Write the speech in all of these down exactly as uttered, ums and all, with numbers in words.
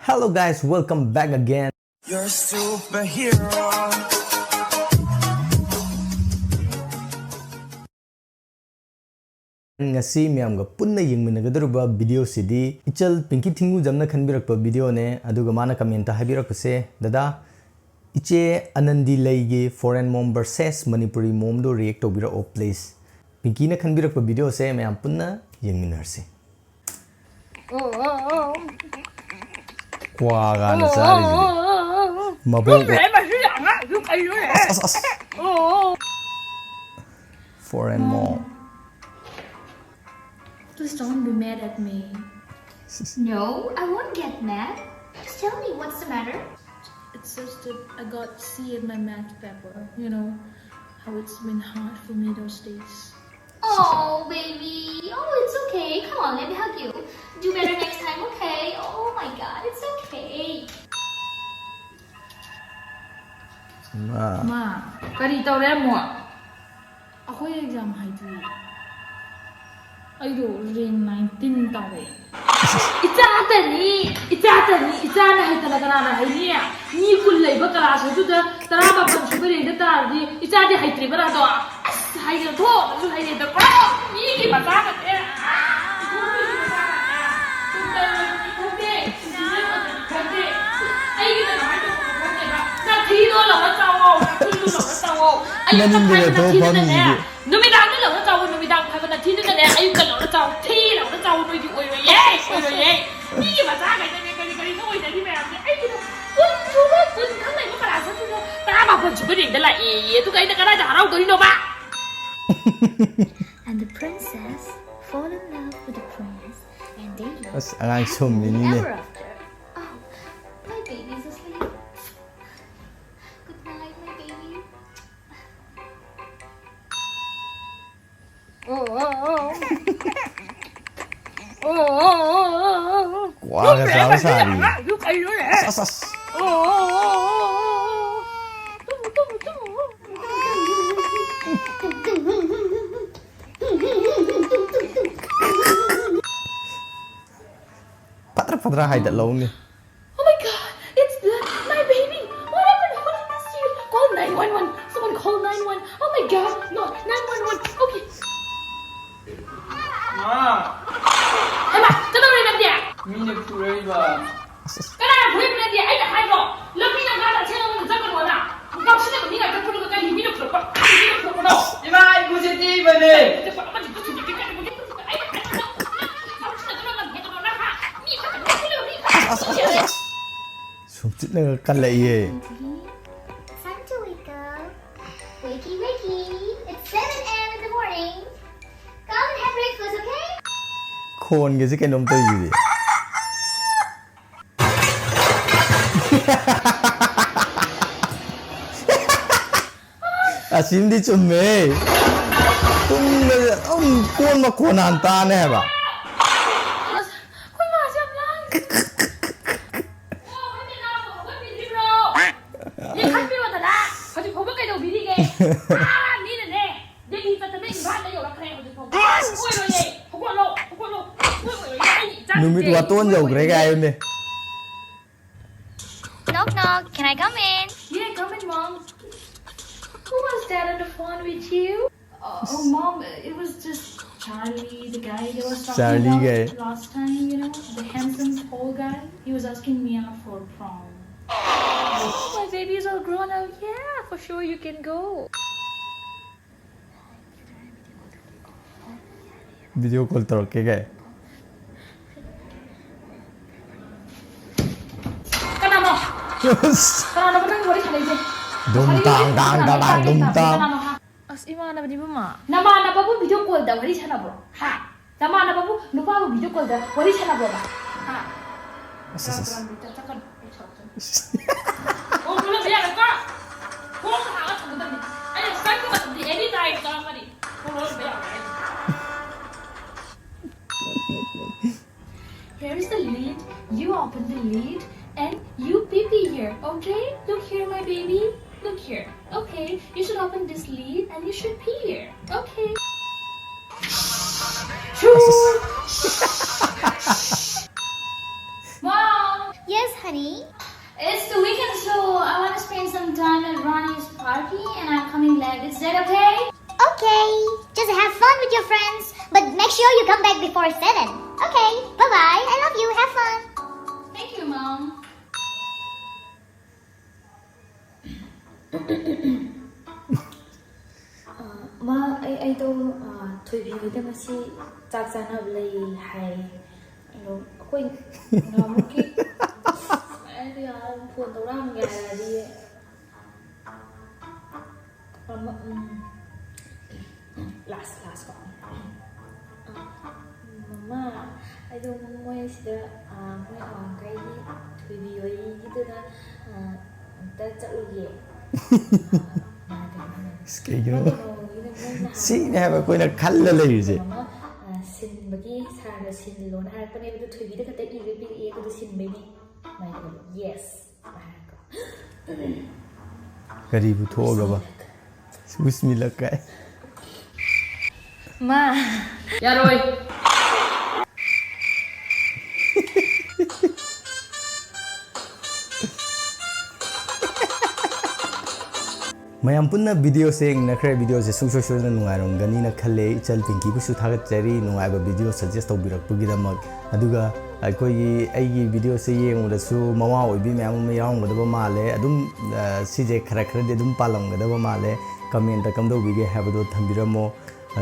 Hello guys, welcome back again. You're a superhero. ꯉꯁꯤ ꯃꯌꯥꯝꯒ ꯄꯨꯟꯅ ꯌꯦꯡꯃꯤꯟꯅꯒꯗꯧꯔꯤꯕ ꯚꯤꯗꯤꯑꯣꯁꯤꯗꯤ ꯏꯆꯜ ꯄꯤꯡꯀꯤ ꯊꯤꯡꯒꯨꯖꯝꯅ ꯈꯟꯕꯤꯔꯛꯄ ꯚꯤꯗꯤꯑꯣꯅꯦ꯫ ꯑꯗꯨꯒ ꯃꯥꯅ ꯀꯃꯦꯟꯇ ꯍꯥꯏꯕꯤꯔꯛꯄꯁꯦ, "ꯗꯗꯥ, ꯏꯆꯦ ꯑꯅꯟꯗꯤ ꯂꯩꯒꯤ foreign mom versus ꯃꯅꯤꯄꯨꯔꯤ ꯃꯣꯝꯗꯣ ꯔꯤꯌꯦꯛ ꯇꯧꯕꯤꯔꯛꯑꯣ please." ꯄꯤꯡꯀꯤꯅ ꯈꯟꯕꯤꯔꯛꯄ ꯚꯤꯗꯤꯑꯣꯁꯦ ꯃꯌꯥꯝ ꯄꯨꯟꯅ ꯌꯦꯡꯃꯤꯟꯅꯔꯁꯤ꯫ ꯀ꯭ꯋꯥꯒꯥꯅ ꯆꯥꯔꯤꯁꯤꯗꯤ꯫ ꯃꯕꯣꯛ ꯑꯁ, ꯑꯁ, ꯑꯁ꯫ Foreign mom. Please don't be mad at me. No, I won't get mad. Just tell me what's the matter. It's just that I got C in my math paper. You know how it's been hard for me those days. Oh, baby. Oh, it's okay. Come on, let me hug you. Do better next time, okay? Oh my god, it's okay. ꯃꯥ ꯃꯥ ꯀꯔꯤ ꯇꯧꯔꯦ ꯑꯃꯨꯛ? ꯑꯩꯈꯣꯏ exam ꯍꯥꯏꯗꯤ ꯑꯩꯗꯣ rank nineteen ꯇꯥꯔꯛꯑꯦ꯫ ꯏꯆꯥꯇꯅꯤ, ꯏꯆꯥꯇꯅꯤ, ꯏꯆꯥꯅ ꯍꯩꯇꯅ ꯀꯅꯥꯅ ꯍꯩꯅꯤ? ꯃꯤ ꯀꯨꯟ ꯂꯩꯕ ꯀ꯭ꯂꯥꯁ ꯑꯗꯨꯗ ꯇꯔꯥꯃꯥꯄꯟ ꯁꯨꯕ ꯔꯦꯡꯗ ꯇꯥꯔꯗꯤ ꯏꯆꯥꯗꯤ ꯍꯩꯇ꯭ꯔꯤꯕ ꯅꯥꯗꯣ? ꯑꯁ ꯍꯩꯔꯗꯣ ꯑꯗꯨ ꯍꯩꯔꯦꯗꯀꯣ ꯃꯤꯒꯤ ꯃꯆꯥꯒꯁꯦ꯫ ꯈꯪꯗꯦ꯫ ꯈꯪꯗꯦ꯫ ꯑꯩꯒꯤꯗ ꯀꯃꯥꯏꯅ ꯇꯧꯕꯅꯣ ꯈꯪꯗꯦꯕ꯫ ꯅꯥꯊꯤꯗꯣ ꯂꯧꯔ ꯆꯥꯎꯋꯣ, ꯅꯥꯊꯤꯗꯣ ꯂꯧꯔ ꯆꯥꯎꯋꯣ꯫ ꯑꯌꯨꯛꯇ ꯅꯅꯤꯡꯗ ꯈꯥꯏꯕ ꯂꯩꯊꯣꯛꯑꯣ ꯅꯥꯊꯤꯗꯨꯅꯅꯦ, ꯐꯝꯃꯤꯁꯤꯗꯤ꯫ ꯅꯨꯃꯤꯗꯥꯡꯗ ꯂꯧꯔ ꯆꯥꯎꯋꯣ, ꯅꯨꯃꯤꯗꯥꯡ ꯈꯥꯏꯕ ꯅꯥꯊꯤꯗꯨꯅꯅꯦ, ꯑꯌꯨꯛꯇ ꯂꯧꯔ ꯆꯥꯎꯋꯣ, ꯊꯤ ꯂꯧꯔ ꯆꯥꯎꯋꯣ, ꯅꯣꯏꯗꯤ ꯑꯣꯏꯔꯣꯏꯌꯦ, ꯑꯣꯏꯔꯣꯏꯌꯦ꯫ ꯃꯤꯒꯤ ꯃꯆꯥꯈꯩꯗꯅꯦ ꯀꯔꯤ ꯀꯔꯤꯅꯣ ꯑꯣꯏꯅꯔꯤ ꯃꯌꯥꯝꯁꯦ꯫ ꯑꯩꯒꯤꯗ ꯀꯨꯟ ꯁꯨꯕ, ꯀꯨꯟ ꯈꯛ ꯂꯩꯕ ꯀ꯭ꯂꯥꯁ ꯑꯗꯨꯗ ꯇꯔꯥꯃꯥꯄꯟ ꯁꯨꯕ ꯔꯦꯡꯗ ꯂꯥꯛꯑꯦꯌꯦ꯫ ꯑꯗꯨꯒ ꯑꯩꯅ ꯀꯗꯥꯏꯗ ꯍꯔꯥꯎꯗꯣꯔꯤꯅꯣꯕ? And the princess fall in love with the prince, and they live ꯑꯁ, ꯑꯉꯥꯡ happily ꯁꯨꯝꯃꯤꯅꯤꯅꯦ꯫ Ever after. Oh, my baby's asleep. Good night, my baby. ꯀ꯭ꯋꯥꯒ ꯆꯥꯕ ꯁꯥꯔꯤ꯫ ꯑꯁ, ꯑꯁ, ꯑꯁ꯫ ꯐꯠꯇ꯭ꯔ ꯐꯠꯇ꯭ꯔ ꯍꯥꯏꯗꯠꯍꯧꯅꯤ꯫ No, nine one one. Okay. ꯃꯥ! ꯍꯩꯃꯥ, ꯀꯩꯗꯧꯔꯦ ꯅꯪꯗꯤ? ꯃꯤꯅ ꯐꯨꯔꯛꯏꯕ꯫ ꯀꯅꯥꯅ ꯐꯨꯔꯛꯏꯕ ꯅꯪꯗꯤ? ꯑꯩꯅ ꯍꯥꯏꯗ꯭ꯔꯣ? ꯂꯝꯕꯤ ꯂꯝꯈꯥꯡꯗ ꯑꯊꯦꯡꯕ ꯃꯐꯝꯗ ꯆꯠꯀꯅꯣꯅ꯫ ꯉꯥꯎꯁꯤꯟꯅꯕ ꯃꯤꯅ ꯍꯦꯛꯇ ꯐꯨꯔꯒ ꯀꯔꯤ ꯃꯤꯅ ꯐꯨꯔꯛꯄ? ꯀꯔꯤ ꯃꯤꯅ ꯐꯨꯔꯛꯄꯅꯣ? ꯏꯃꯥ, ꯑꯩ ꯈꯨꯠꯁꯦ ꯇꯦꯛꯏꯕꯅꯦ꯫ ꯁꯨꯝ ꯆꯤꯠꯂꯒ ꯀꯜꯂꯛꯏꯌꯦ꯫ Time to wake up. Wakey, wakey. It's seven a m in the morning. Come and have breakfast, okay? ꯈꯣꯟꯒꯁꯦ ꯀꯩꯅꯣꯝ ꯇꯧꯔꯤꯁꯤꯗꯤ꯫ ꯑꯁꯤꯝꯗꯤ ꯆꯨꯝꯃꯦ꯫ ꯇꯨꯝꯕꯁꯦ ꯑꯗꯨꯝ ꯀꯣꯟ ꯃꯈꯣꯟ ꯍꯥꯟ ꯇꯥꯅꯦ ꯍꯥꯏꯕ꯫ ꯑꯁ, ꯑꯩꯈꯣꯏ ꯃꯥꯁꯦ ꯌꯥꯝ ꯂꯥꯡꯉꯦ꯫ ꯑꯣ, ꯑꯩꯈꯣꯏ ꯃꯥꯁꯦ ꯍꯧꯒꯠꯄꯤꯗ꯭ꯔꯤꯕ꯭ꯔꯣ? ꯂꯦꯡꯈꯠꯄꯤꯔꯣꯗꯅ꯫ ꯍꯧꯖꯤꯛ ꯐꯥꯎꯕ ꯀꯩꯗꯧꯕꯤꯔꯤꯒꯦ? ꯑꯥ, ꯃꯤꯅꯅꯦ, ꯗꯦꯜꯂꯤ ꯆꯠꯇꯅ ꯏꯝꯐꯥꯜꯗ ꯌꯧꯔꯛꯈ꯭ꯔꯦ ꯍꯧꯖꯤꯛ ꯐꯥꯎꯕ꯫ ꯑꯣꯏꯔꯣꯏꯌꯦ, ꯍꯧꯒꯠꯂꯣ, ꯍꯧꯒꯠꯂꯣ꯫ ꯑꯣꯏꯔꯣꯏꯌꯦ, ꯑꯩ ꯏꯆꯥꯁꯤꯡꯁꯦ ꯅꯨꯃꯤꯠ ꯋꯥꯇꯣꯟ ꯌꯧꯈ꯭ꯔꯦ ꯀꯥꯏꯌꯨꯅꯦ꯫ Knock, knock. Can I come in? Yeah, come in, Mom. Who was that on the phone with you? Uh, oh, Mom, it was just Charlie, the guy they was talking Charlie about guy. Last time, you know, the handsome tall guy. He was asking me out for prom. Oh, my baby is all grown up. Yeah, for sure you can go. Video call ꯇꯧꯔꯛꯀꯦ ꯀꯥꯏ꯫ ꯀꯅꯥꯅꯣ? ꯑꯁ꯫ ꯀꯅꯥꯅꯣꯕ ꯅꯪ ꯋꯥꯔꯤ ꯁꯥꯟꯅꯩꯁꯦ? ꯗꯨꯝ ꯋꯥꯔꯤ ꯇꯥꯡ ꯁꯥꯟꯅꯩꯁꯦ? ꯇꯥꯡ ꯀꯅꯥꯅꯣ? ꯇꯥꯡ ꯗꯨꯝ ꯇꯥꯡ꯫ ꯀꯅꯥꯅꯣ? ꯍꯥ? ꯑꯁ, ꯏꯃꯥꯟꯅꯕꯅꯤꯕꯨ ꯃꯥ꯫ ꯅꯃꯥꯟꯅꯕꯕꯨ video callꯗ ꯋꯥꯔꯤ ꯁꯥꯟꯅꯕ꯭ꯔꯣ? ꯍꯥ? ꯅꯃꯥꯟꯅꯕꯕꯨ ꯅꯨꯄꯥꯕꯨ video callꯗ ꯋꯥꯔꯤ ꯁꯥꯟꯅꯕ꯭ꯔꯣꯕ? ꯍꯥ? ꯑꯁ, ꯑꯁ, ꯑꯁ꯫ ꯁꯦꯔꯥꯟ ꯇꯨꯔꯥꯟ ꯇꯧꯔꯛꯀꯅꯨ꯫ ꯑꯣ, ꯊꯣꯛꯂꯛꯄ ꯌꯥꯔꯣꯏꯀꯣ? ꯊꯣꯡ ꯍꯥꯡꯉ ꯊꯝꯒꯗꯕꯅꯤ꯫ ꯑꯩꯅ ꯆꯪꯕ ꯃꯇꯝꯗꯤ any time ꯆꯪꯉꯛꯀꯅꯤ꯫ ꯊꯣꯡ ꯂꯣꯟꯕ ꯌꯥꯔꯣꯏ ꯑꯩ꯫ Here is the lid. You open the lid and you pee pee here, okay? Look here, my baby. Look here. Okay, you should open this lid and you should pee here. Okay. Mom! Yes, honey? It's the weekend, so I want to spend some time at Ronnie's party, and I'm coming late. Is that okay? Okay, just have fun with your friends, but make sure you come back before seven. Okay, bye bye. I love you. Have fun. Thank you, Mom. ꯑ, ꯃꯥ ꯑꯩ ꯑꯩꯗꯣ ꯑ, ꯊꯣꯏꯕꯤ ꯍꯣꯏꯗ ꯉꯁꯤ ꯆꯥꯛ ꯆꯥꯅꯕ ꯂꯩ ꯍꯥꯏ꯫ ꯑꯗꯣ ꯑꯩꯈꯣꯏ ꯅꯍꯥꯟꯃꯨꯛꯀꯤ ꯑꯩꯗꯤ ꯌꯥꯔ ꯐꯣꯟ ꯇꯧꯔꯛꯑꯝꯒꯦ ꯍꯥꯏꯔꯗꯤ ꯑꯃ ꯎꯝ ꯂꯥꯁ ꯂꯥꯁ ꯀꯣ ꯃꯃꯥ ꯑꯩꯗꯣ ꯃꯣꯏ ꯁꯤꯗ ꯑ, ꯃꯣꯏ ꯑꯋꯥꯡꯈꯩꯒꯤ ꯊꯣꯏꯕꯤ ꯍꯣꯏꯒꯤꯗꯨꯗ ꯑ, ꯑꯝꯇ ꯆꯠꯂꯨꯒꯦ꯫ ꯑꯁ, ꯀꯩꯒꯤꯅꯣ ꯁꯤꯅꯦ ꯍꯥꯏꯕ ꯑꯩꯈꯣꯏꯅ ꯈꯜꯂ ꯂꯩꯔꯤꯁꯦ꯫ ꯁꯤꯟꯕꯒꯤ ꯁꯥꯔꯅ ꯁꯤꯜꯂꯣꯅ ꯍꯥꯏꯔꯛꯄꯅꯦꯕ, ꯑꯗꯨ ꯊꯣꯏꯕꯤꯗ ꯈꯛꯇ ꯏꯔ ꯄꯤꯔꯛꯑꯦ, ꯑꯗꯨꯗꯣ ꯁꯤꯟꯕꯩꯅꯦ꯫ ꯃꯥꯏ ꯌꯦꯁ ꯍꯥꯏꯔꯛꯄ꯫ ꯀꯔꯤꯕꯨ ꯊꯣꯛꯑꯒꯕ? ꯋꯤꯁꯃꯤꯂꯛ ꯀꯥꯏ꯫ ꯃꯥ ꯌꯥꯔꯣꯏ꯫ ꯃꯌꯥꯝ ꯄꯨꯟꯅ ꯚꯤꯗꯤꯑꯣꯁꯦ ꯌꯦꯡꯅꯈ꯭ꯔꯦ꯫ ꯚꯤꯗꯤꯑꯣꯁꯦ ꯁꯨꯡꯁꯣꯏ ꯁꯣꯏꯗꯅ ꯅꯨꯡꯉꯥꯏꯔꯝꯒꯅꯤꯅ ꯈꯜꯂꯦ꯫ ꯏꯆꯜ ꯄꯤꯡꯀꯤꯕꯨꯁꯨ ꯊꯥꯒꯠꯆꯔꯤ ꯅꯨꯡꯉꯥꯏꯕ ꯚꯤꯗꯤꯑꯣ ꯁꯖꯦꯁ ꯇꯧꯕꯤꯔꯛꯄꯒꯤꯗꯃꯛ꯫ ꯑꯗꯨꯒ ꯑꯩꯈꯣꯏꯒꯤ ꯑꯩꯒꯤ ꯚꯤꯗꯤꯑꯣꯁꯦ ꯌꯦꯡꯕꯗꯁꯨ ꯃꯋꯥ ꯑꯣꯏꯕꯤ ꯃꯌꯥꯝ ꯑꯃ ꯌꯥꯎꯔꯝꯒꯗꯕ ꯃꯥꯜꯂꯦ꯫ ꯑꯗꯨꯝ ꯁꯤꯁꯦ ꯈꯔ ꯈꯔꯗꯤ ꯑꯗꯨꯝ ꯄꯥꯜꯂꯝꯒꯗꯕ ꯃꯥꯜꯂꯦ꯫ ꯀꯃꯦꯟꯇ ꯀꯝꯗꯧꯕꯤꯒꯦ ꯍꯥꯏꯕꯗꯣ ꯊꯝꯕꯤꯔꯝꯃꯣ꯫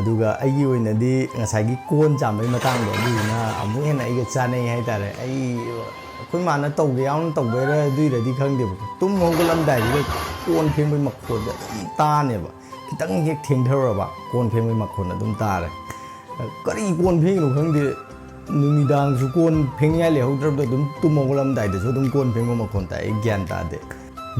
ꯑꯗꯨꯒ ꯑꯩꯒꯤ ꯑꯣꯏꯅꯗꯤ ꯉꯁꯥꯏꯒꯤ ꯀꯣꯟ ꯆꯥꯝꯕꯒꯤ ꯃꯇꯥꯡꯗꯣ ꯑꯗꯨꯗꯨꯅ ꯑꯃꯨꯛ ꯍꯦꯟꯅ ꯑꯩꯒ ꯆꯥꯅꯩ ꯍꯥꯏꯇꯥꯔꯦ꯫ ꯑꯩ ꯑꯩꯈꯣꯏ ꯃꯥꯅ ꯇꯧꯒꯦ ꯌꯥꯎꯅ ꯇꯧꯕꯩꯔꯥ ꯑꯗꯨꯏꯔꯗꯤ ꯈꯪꯗꯦꯕꯀꯣ, ꯇꯨꯝ ꯍꯧꯒꯠꯂꯝꯗꯥꯏꯗꯨꯗ ꯀꯣꯟ ꯐꯦꯡꯕꯒꯤ ꯃꯈꯣꯟꯗꯣ ꯑꯗꯨꯝ ꯇꯥꯅꯦꯕ꯫ ꯈꯤꯇꯪ ꯍꯦꯛ ꯊꯦꯡꯊꯔꯨꯔꯕ ꯀꯣꯟ ꯐꯦꯡꯕꯒꯤ ꯃꯈꯣꯟ ꯑꯗꯨꯝ ꯇꯥꯔꯦ꯫ ꯀꯔꯤ ꯀꯣꯟ ꯐꯦꯡꯉꯤꯅꯣ ꯈꯪꯗꯦ, ꯅꯨꯃꯤꯗꯥꯡꯁꯨ ꯀꯣꯟ ꯐꯦꯡꯅꯤꯡꯉꯥꯏ ꯂꯩꯍꯧꯗ꯭ꯔꯕꯗ ꯑꯗꯨꯝ ꯇꯨꯝ ꯍꯧꯒꯠꯂꯝꯗꯥꯏꯗꯁꯨ ꯑꯗꯨꯝ ꯀꯣꯟ ꯐꯦꯡꯕ ꯃꯈꯣꯟ ꯇꯥꯏ꯫ ꯑꯩ ꯒ꯭ꯌꯥꯟ ꯇꯥꯗꯦ꯫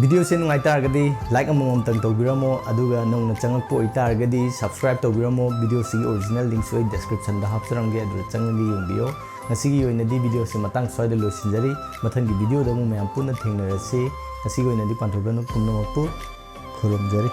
ꯚꯤꯗꯤꯑꯣꯁꯦ ꯅꯨꯡꯉꯥꯏ ꯇꯥꯔꯒꯗꯤ ꯂꯥꯏꯛ ꯑꯃꯃꯝꯇꯪ ꯇꯧꯕꯤꯔꯝꯃꯣ, ꯑꯗꯨꯒ ꯅꯧꯅ ꯆꯪꯉꯛꯄ ꯑꯣꯏꯇꯥꯔꯒꯗꯤ ꯁꯕꯁꯀ꯭ꯔꯥꯏꯕ ꯇꯧꯕꯤꯔꯝꯃꯣ꯫ ꯚꯤꯗꯤꯑꯣꯁꯤꯒꯤ ꯑꯣꯔꯤꯖꯤꯅꯦꯜ ꯂꯤꯡꯁꯨ ꯑꯩ ꯗꯦꯁꯀ꯭ꯔꯤꯞꯁꯟꯗ ꯍꯥꯞꯆꯔꯝꯒꯦ, ꯑꯗꯨꯗ ꯆꯪꯉꯒ ꯌꯦꯡꯕꯤꯌꯣ꯫ ꯉꯁꯤꯒꯤ ꯑꯣꯏꯅꯗꯤ ꯚꯤꯗꯤꯑꯣꯁꯦ ꯃꯇꯥꯡ ꯁ꯭ꯋꯥꯏꯗ ꯂꯣꯏꯁꯤꯟꯖꯔꯤ꯫ ꯃꯊꯪꯒꯤ ꯚꯤꯗꯤꯑꯣꯗ ꯑꯃꯨꯛ ꯃꯌꯥꯝ ꯄꯨꯟꯅ ꯊꯦꯡꯅꯔꯁꯤ꯫ ꯉꯁꯤꯒꯤ ꯑꯣꯏꯅꯗꯤ ꯄꯥꯟꯊꯣꯏꯕ ꯄꯨꯝꯅꯃꯛꯄꯨ ꯈꯨꯔꯨꯝꯖꯔꯤ꯫